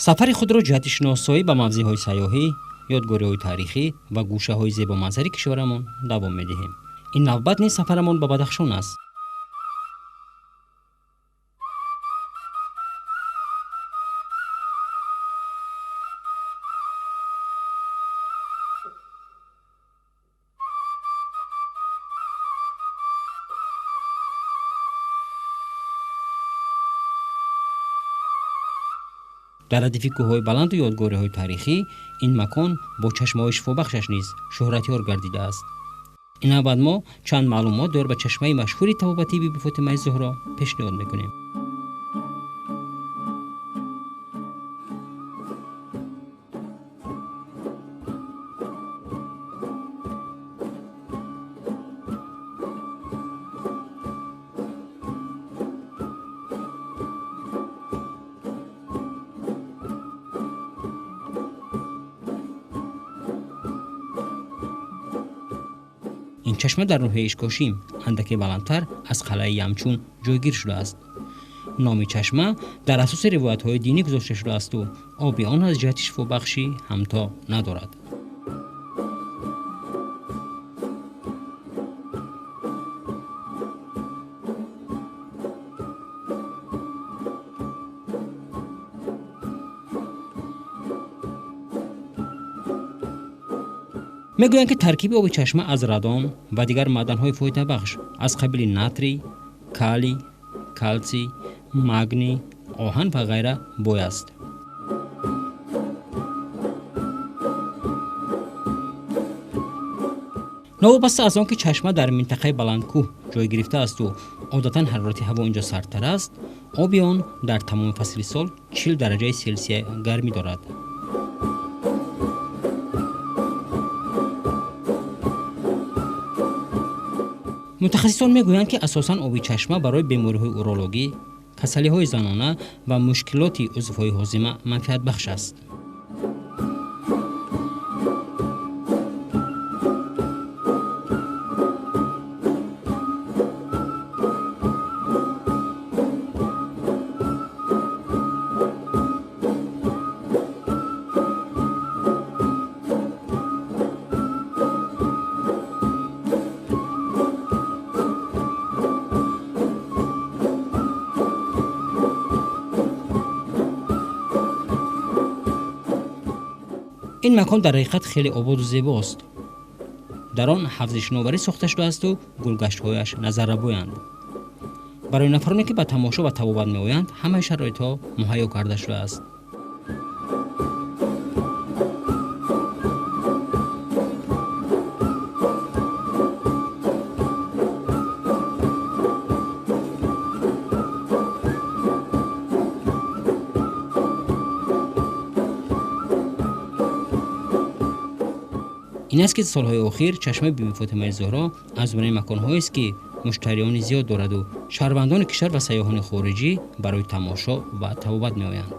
Сафари худро ҷиҳати шиносоӣ ба мавзеъҳои сайёҳӣ, ёдгориҳои таърихӣ ва гӯшаҳои зебоманзари кишварамон давом медиҳем. Ин навбат низ сафарамон ба Бадахшон аст. Дар радифи кӯҳҳои баланду ёдгориҳои таърихӣ ин макон бо чашмаҳои шифобахшаш низ шӯҳратёр гардидааст. Ин навбат мо чанд маълумот доир ба чашмаи машҳури табобатии Биби Фотимаи Зуҳро пешниҳод мекунем. Ин чашма дар ноҳияи Ишкошим андаке баландтар аз қалъаи Ямчун ҷойгир шудааст. Номи чашма дар асоси ривоятҳои динӣ гузошта шудаасту оби он аз ҷиҳати шифобахшӣ ҳамто надорад. Мегӯянд, ки таркиби оби чашма аз радон ва дигар маъданҳои фоидабахш аз қабили натрий, калий, калсий, магний, оҳан ва ғайра бой аст. Новобаста аз он ки чашма дар минтақаи баландкӯҳ ҷой гирифтаасту одатан ҳарорати ҳаво инҷо сардтар аст, оби он дар тамоми фасли сол 40 дараҷаи Селсия гармӣ дорад. Мутахассисон мегӯянд, ки асосан оби чашма барои бемориҳои урологӣ, касалиҳои занона ва мушкилоти узвҳои ҳозима манфиатбахш аст. Ин макон дар ҳақиқат хеле ободу зебост. Дар он ҳавзи шиноварӣ сохта шудаасту гулгаштҳояш назаррабоянд. Барои нафароне, ки ба тамошо ва табобат меоянд, ҳамаи шароитҳо муҳайё карда шудааст. Ин аст, ки солҳои охир чашмаи Биби Фотимаи Зуҳро аз зумраи маконҳоест, ки муштариёни зиёд дораду шаҳрвандони кишвар ва сайёҳони хориҷӣ барои тамошо ва табобат меоянд.